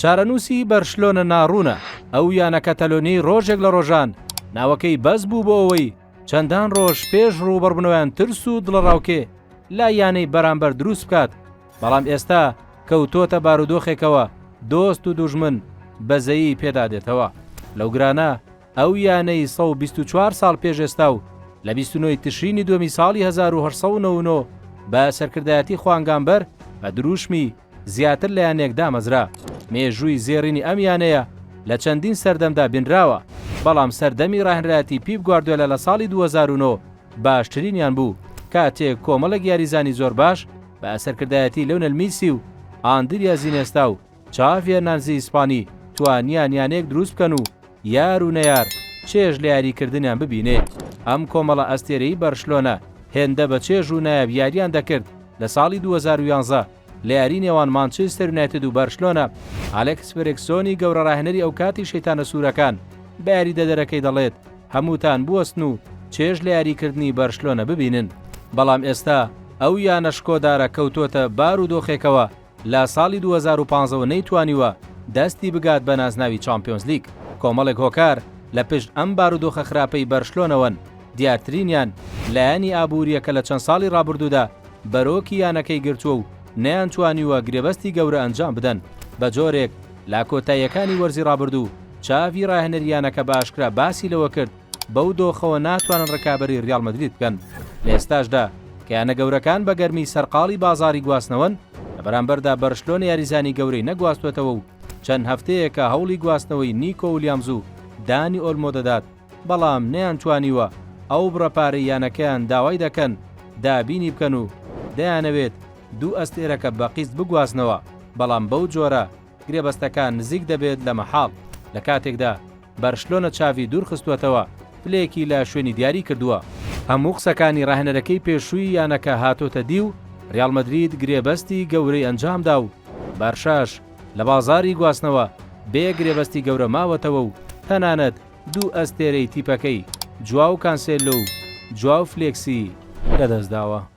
چارەنووسی بەرشلۆنە ناڕوونە، ئەو یانە کەتەلۆنیەی ڕۆژێک لە ڕۆژان ناوەکەی بەس بوو بۆ ئەوەی چەندان ڕۆژ پێش ڕووبەڕبوونەوەیان ترس و دڵەڕاوکێ لای یانەی بەرامبەر دروست بکات، بەڵام ئێستا کەوتۆتە بارودۆخێکەوە دۆست و دوژمن بەزەیی پێدا دێتەوە. لەوگرانە ئەو یانەی 124 ساڵ پێش ئێستا و لە 29 ی تشرینی دووەمی ساڵی 1899 بە سەرکردایەتی خوان گامبەر بە درووشمی زیاتر لە یانەیەک دامەزرا. مێژووی زێڕینی ئەم یانەیە لە چەندین سەردەمدا بینراوە، بەڵام سەردەمی ڕاهێنەرایەتی پیپ گواردیۆلا لە ساڵی 2009 باشترینیان بوو، کاتێک کۆمەڵێک یاریزانی زۆر باش بە سەرکردایەتی لیۆنێل میسی و ئاندریا ئینێستا و چاڤی هێرناندزی ئیسپانی توانیان یانەیەک دروست بکەن و یار و نەیار چێژ لە یاریکردنیان ببینێ. ئەم کۆمەڵە ئەستێرەی بەرشلۆنە هێندە بە چێژ و نایاب یاریان دەکرد لە ساڵی 2011 لە یاری نێوان مانچێستەر یونایتد و بەرشلۆنە ئالێکس فێرگسۆنی گەورە ڕاهێنەری ئەوکاتی شەیتانە سوورەکان بە یاریدەدەرەکەی دەڵێت هەمووتان بوەستن و چێژ لە یاریکردنی بەرشلۆنە ببینن. بەڵام ئێستا ئەو یانە شکۆدارە کەوتۆتە بار و دۆخێکەوە لە ساڵی 2015 وە نەیتوانیوە دەستی بگات بە نازناوی چامپیۆنزلیگ. کۆمەڵێک هۆکار لە پشت ئەم بارودۆخە خراپەی بەرشلۆنەوەن، دیارترینیان لایەنی ئابوورییە کە لە چەند ساڵی رابردوودا بەرۆکی یانەکەی گرتووە و نەیانتوانیوە گرێبەستی گەورە ئەنجام بدەن، بە جۆرێک لە کۆتاییەکانی وەرزی رابردوو چاڤی راهێنەری یانەکە بە ئاشکرا باسی لەوە کرد بەو دۆخەوە ناتوانن رکابەری ریاڵ مەدرید بکەن لە ئێستاشدا کە یانە گەورەکان بە گەرمی سەرقاڵی بازاڕی گواستنەوەن، لە بەرامبەردا بەرشلۆنە یاریزانی گەورەی نەگواستوەتەوە و چەند هەفتەیەکە هەوڵی گواستنەوەی نیکۆ ولیامز و دانی ئۆلمۆ دەدات، بەڵام نەیانتوانیوە ئەو بڕە پارەی یانەکەیان داوای دەکەن دابینی بکەن و دەیانەوێت دوو ئەستێرەکە بە قیست بگوازنەوە، بەڵام بەو جۆرە گرێبەستەکان نزیک دەبێت لە مەحاڵ، لە کاتێکدا بەرشلۆنە چاڤی دوورخستووەتەوە، فلێکی لە شوێنی دیاری کردووە. هەموو قسەکانی راهێنەرەکەی پێشووی یانەکە هاتۆتە دی و ریاڵ مەدرید گرێبەستی گەورەی ئەنجامدا و بارشاش لە بازاڕی گواستنەوە بێ گرێبەستی گەورە ماوەتەوە و تەنانەت دوو ئەستێرەی تیپەکەی جواو کانسێلۆ و جواو فلێکسی لەدەستداوە.